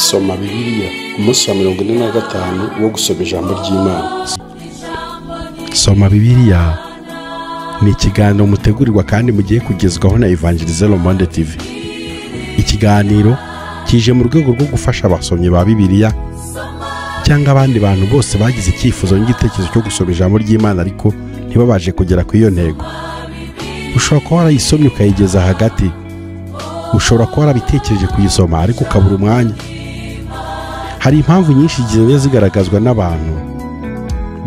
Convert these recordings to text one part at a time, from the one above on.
Soma Bibiliya, umunsi wa 45 wo gusoma ijambo ry'Imana. Soma Bibiliya ni ikiganiro mutegurirwa kandi mugiye kugezwaho na Evangelize Le Monde TV. Ikiganiro kije mu rwego rwo gufasha abasomyi ba Bibiliya cyangwa abandi bantu bose bagize icyifuzo n'igitekerezo cyo gusoma ijambo ry'Imana ariko ntibabaje kugera ku iyo ntego. Ushobora kuba warayisomye ukayigeza hagati, ushobora kuba warabitekereje kuyisoma ariko ukabura umwanya. Hari impamvu nyinshi zigenda zigaragazwa n'abantu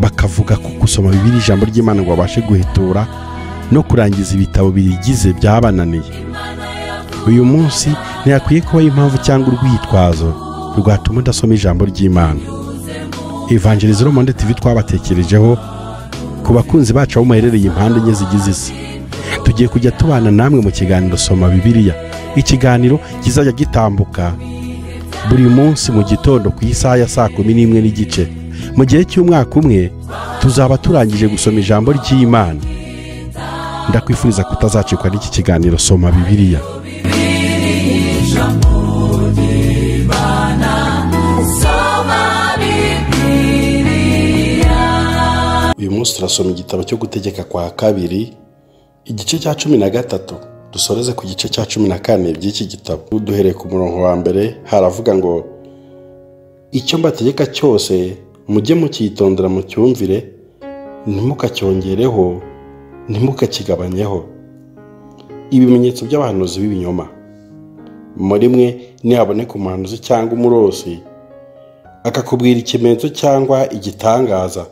bakavuga ko gusoma Bibiliya ijambo ry'Imana ngo babashe guhitura no kurangiza ibitabo biyigize byabananiye. Uyu munsi ntihakwiye kubaho impamvu cyangwa urwitwazo rwatuma udasoma ijambo ry'Imana. Evangelize Le Monde TV twabatekerejeho ku bakunzi bacu aho muherereye impande enye zigize isi. Tugiye kujya tubana namwe mu kiganiro Soma Bibiliya, ikiganiro kizajya gitambuka buri munsi mu gitondo ku isaha ya 11:30. Mu gihe cy'umwaka umwe tuzaba turangije gusoma ijambo ry'Imana. Ndakwifuriza kutazacikwa n'iki kiganiro Soma Bibiliya. Uyu munsi turasoma igitabo cyo Gutegeka kwa Kabiri, igice cya 13, dusoreze ku gice cya 14 by'iki gitabo. Duhereye ku murongo wa mbere haravuga ngo: icyo mbategeka cyose mujye mucyitondera mucyumvire, ntimukacyongereho, ntimukakigabanyeho. Ibimenyetso by'abahanuzi b'ibinyoma. Muri mwe nihaboneka umuhanuzi cyangwa umurosi akakubwira ikimenyetso cyangwa igitangaza,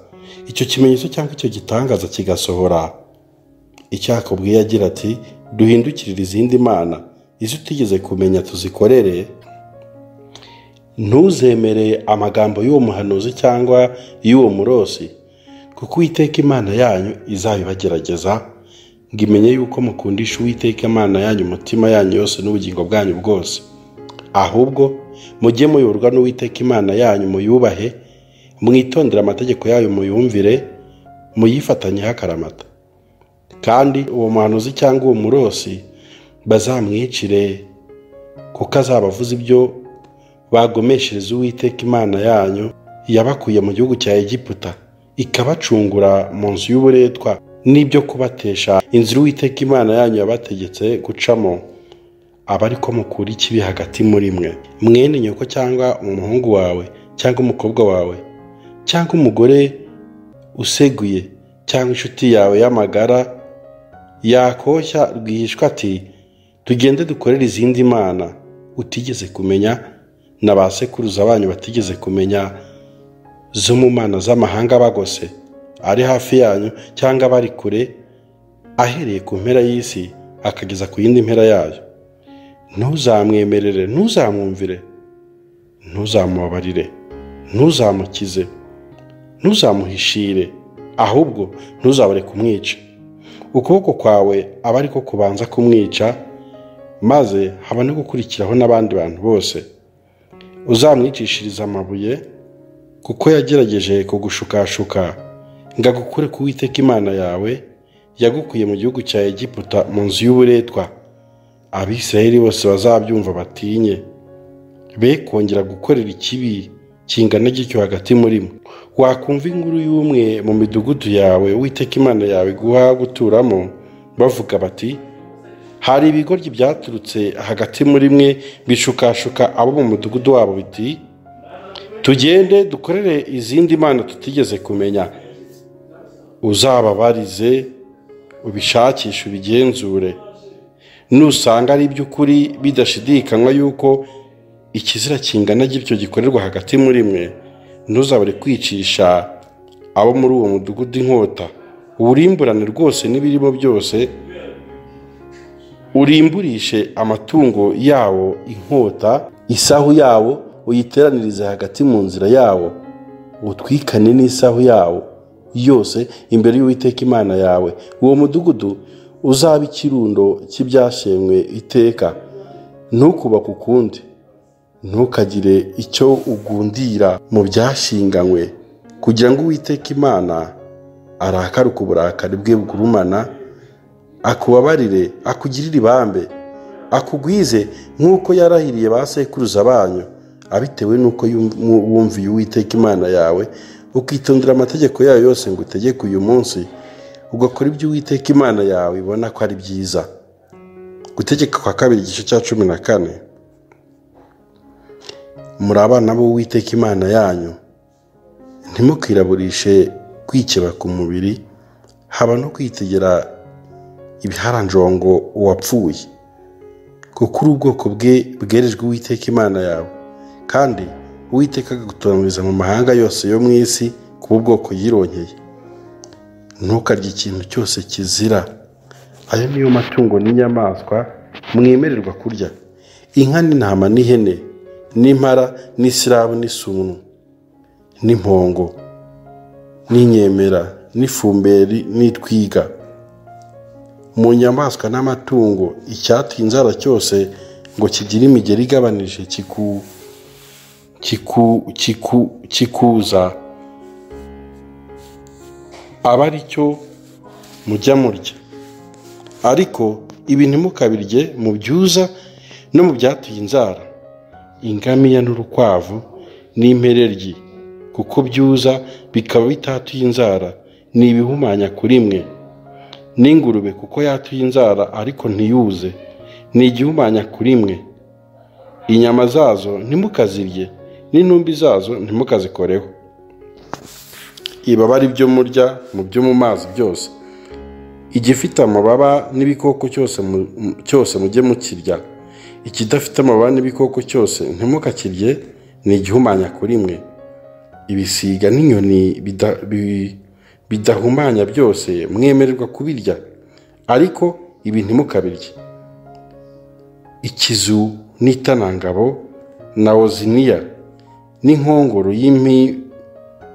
icyo kimenyetso cyangwa icyo gitangaza kigasohora, icyo akubwiye agira ati: duhindukirire izindi mana, izo utigeze kumenya tuzikorere, ntuzemere amagambo y'uwo muhanuzi cyangwa y'uwo murosi, kuko Uwiteka Imana yanyu izabibagerageza ngo imenye yuko mukundisha Uwiteka Imana yanyu umutima yanyu yose n'ubugingo bwanyu bwose. Ahubwo mujye muyoborwa n'Uwiteka Imana yanyu, muyubahe, mwitondere amategeko yayo, muyumvire, muyifatanyeho akaramata. Kandi uwo muhanuzi cyangwa uwo murosi bazamwicire, kuko azaba avuze ibyo bagomeshereza Uwiteka Imana yanyu yabakuye mu gihugu cya Egiputa, ikabacungura mu nzu y'uburetwa, n'ibyo kubatesha inzira Uwiteka Imana yanyu yabategetse gucamo, aba ariko mukura ikibi hagati muri mwe. Mwene nyoko cyangwa umuhungu wawe cyangwa umukobwa wawe cyangwa umugore useguye cyangwa inshuti yawe y'amagara yakoshya rwihishwa ati: tugende dukorere izindi mana utigeze kumenya na ba sekuruza banyu batigeze kumenya, zo mu mana z'amahanga bagose ari hafi yanyu cyangwa bari kure, ahereye ku mpera y'isi akageza ku yindi mpera yayo. Ntuzamwemerere, ntuzamwumvire, ntuzamubabarire, ntuzamukize, ntuzamuhishire, ahubwo ntuzabure kumwica. Ukuboko kwawe aba ariko kubanza kumwica, maze habone gukurikiraho n'abandi bantu bose. Uzamwicishiriza amabuye, kuko yagerageje kugushukashuka ngo agukure ku Uwiteka Imana yawe yagukuye mu gihugu cya Egiputa mu nzu y'uburetwa. Abisirayeli bose bazabyumva batinye, be kongera gukorera ikibi kingana gityo hagati muri mwe. Wakumva inkuru y'umwe mu midugudu yawe Uwiteka Imana yawe guha guturamo, bavuga bati: hari ibigoryi byaturutse hagati muri mwe bishukashuka abo mu mudugudu wabo biti: tugende dukorere izindi mana tutigeze kumenya. Uzababarize, ubishakishe, ubigenzure. Nusanga ari iby'ukuri bidashidikanywa yuko ikizira kingana gityo gikorerwa hagati muri mwe, ntuzabure kwicisha abo muri uwo mudugudu inkota, uburimburane rwose n'ibirimo byose, urimburishe amatungo yawo inkota, isahu yawo uyiteranirize hagati mu nzira yawo, utwikane n'isahu yawo yose imbere y'Uwiteka Imana yawe. Uwo mudugudu uzaba ikirundo cy'ibyashenywe iteka, ntukubake ukundi, ntukagire icyo ugundira mu byashinganywe, kugira ngo Uwiteka Imana arakaruka uburakari bwe bugurumana, akubabarire, akugirire ibambe, akugwize nk'uko yarahiriye ba sekuruza banyu, Abitewe n'uko wumviye Uwiteka Imana yawe, ukitondera amategeko yayo yose ngo utegeke uyu munsi, ugakora ibyo Uwiteka Imana yawe ibona ko ari byiza. Gutegeka kwa kabiri igice cya 14. Muri abana b'Uwiteka Imana yanyu, ntimukiraburishe kwikeba ku mubiri, haba no kwitegera ibiharanjongo uwapfuye, kuko uri ubwoko bwe bwerejwe Uwiteka Imana yawe, kandi Uwiteka akagutoranyiriza mu mahanga yose yo mu isi kuba ubwoko yironkeye. Ntukarye ikintu cyose kizira. Ayo niyo matungo n'inyamaswa mwemererwa kurya: inka n'intama n'ihene n'impara n'isirabu n'isunu n'impongo n'inyemera n'ifumberi n'itwiga. Mu nyamaswa n'amatungo, icyatuye inzara cyose ngo kigire imigeri igabanije kikuza, aba ari cyo mujya murya. Ariko ibi ntimukabirye mu byuza no mu byatuye inzara: ingamiya n'urukwavu n'impereryi, kuko byuza bikaba bitatuye inzara, ni ibihumanya kuri mwe. N'ingurube, kuko yatuye inzara ariko ntiyuze, ni igihumanya kuri mwe. Inyama zazo ntimukazirye, n'intumbi zazo ntimukazikoreho. Ibaba ari byo murya mu byo mu mazi byose, igifite amababa n'ibikoko cyose mujye mukirya. Ikidafite amababa n'ibikoko cyose ntimukakirye, ni igihumanya kuri mwe. Ibisiga n'inyoni bidahumanya byose mwemererwa kubirya, ariko ibi ntimukabirye: ikizu n'itanangabo na oziniya n'inkongoro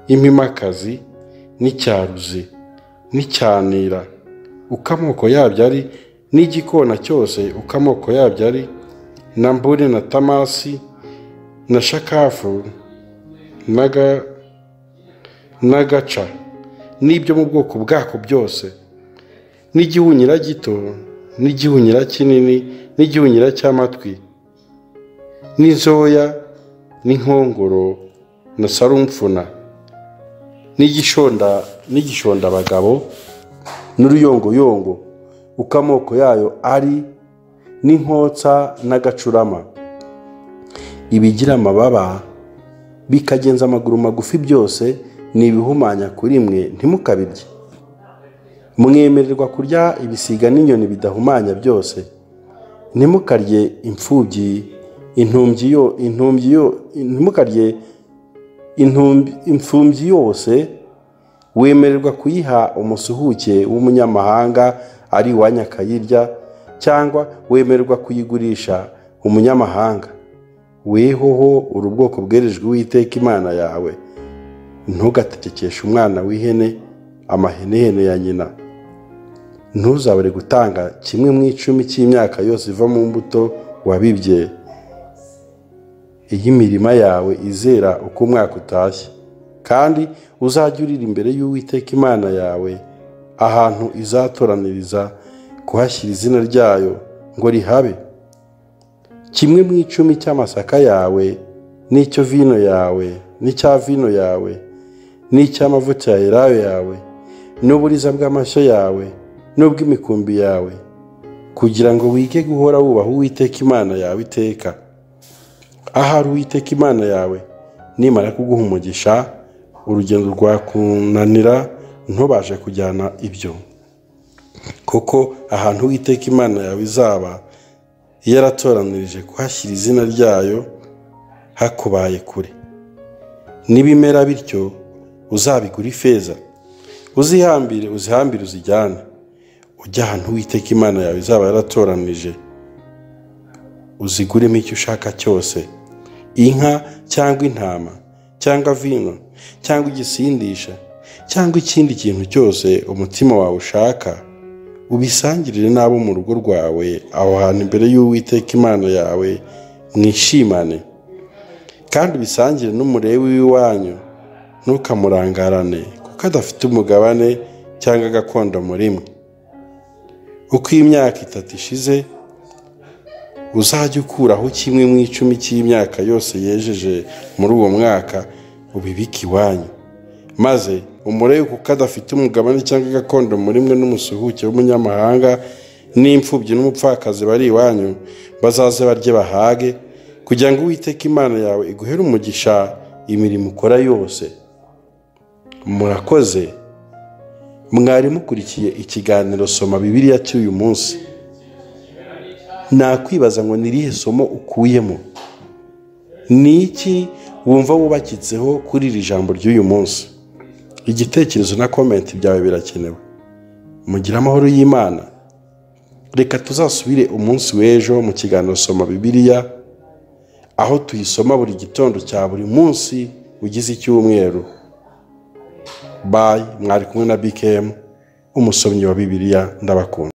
y'impimakazi n'icyaruzi n'icyanira, uko amoko yabyo ari, n'igikona cyose uko amoko yabyo ari, na mbure na tamasi na shakafu n'agaca, n'ibyo mu bwoko bwako byose, n'igihunyira gito n'igihunyira kinini n'igihunyira cy'amatwi, n'inzoya n'inkongoro na sarumfuna, n'igishondabagabo n'uruyongoyongo, uko amoko yayo ari, n'inkotsa n'agacurama. Ibigira amababa bikagenza amaguru magufi byose ni ibihumanya kuri mwe, ntimukabirye. Mwemererwa kurya ibisiga n'inyoni bidahumanya byose. Ntimukarye imfubyi ntimukarye imfumbyi yose. Wemererwa kuyiha umusuhuke w'umunyamahanga ari iwanyu akayirya, cyangwa wemererwa kuyigurisha umunyamahanga. Wehoho uri ubwoko bwerejwe Uwiteka Imana yawe. Ntugategekeshe umwana w'ihene amahenehene ya nyina. Ntuzabure gutanga kimwe mu 10 cy'imyaka yose iva mu mbuto wabibye, iy'imirima yawe izera uko umwaka utashye. Kandi uzajye urira imbere y'Uwiteka Imana yawe ahantu izatoraniriza kuhashyira izina ryayo ngo rihabe. Kimwe mu 10 cy'amasaka yawe n'icyo vino yawe n'icya vino yawe n'icy'amavuta ya elayo yawe n'uburiza bw'amashyo yawe n'ubw'imikumbi yawe, kugira ngo wige guhora wubaha Uwiteka Imana yawe iteka. Ahari Uwiteka Imana yawe nimara kuguha umugisha, urugendo rwakunanira ntubashe kujyana ibyo, kuko ahantu Uwiteka Imana yawe izaba yaratoranirije kuhashyira izina ryayo hakubaye kure. Nibimera bityo uzabigura ifeza, uzihambire uzijyane, ujye ahantu Uwiteka Imana yawe izaba yaratoranije, uziguremo icyo ushaka cyose: inka cyangwa intama cyangwa vino cyangwa igisindisha cyangwa ikindi kintu cyose umutima wawe ushaka, ubisangirire n'abo mu rugo rwawe aho hantu imbere y'Uwiteka Imana yawe, mwishimane. Kandi ubisangire n'umulewi w'iwanyu, ntukamurangarane, kuko adafite umugabane cyangwa gakondo muri mwe. Uko imyaka 3 ishize, Uzajye ukuraho kimwe mu icumi cy'imyaka yose yejeje muri uwo mwaka, ubibike iwanyu. Maze umurebe kuko adafite umugabane cyangwa gakondo muri mwe, n'umusuhuke w'umunyamahanga n'imfubyi n'umupfakazi bari iwanyu, bazaze barye bahage, kugira ngo Uwiteka Imana yawe iguhere umugisha imirimo ukora yose. Murakoze. Mwari mukurikiye ikiganiro Soma Bibiliya cy'uyu munsi. Nakwibaza ngo ni irihe somo ukuyemo? Ni iki wumva wubakitseho kuri iri jambo ry'uyu munsi? Igitekerezo na comment byawe birakenewe. Mugire amahoro y'Imana. Reka tuzasubire umunsi w'ejo mu kiganiro Soma Bibiliya, aho tuyisoma buri gitondo cya buri munsi ugize icyumweru. Bye, mwari kumwe na BKM, umusomyi wa Bibiliya. Ndabakunda.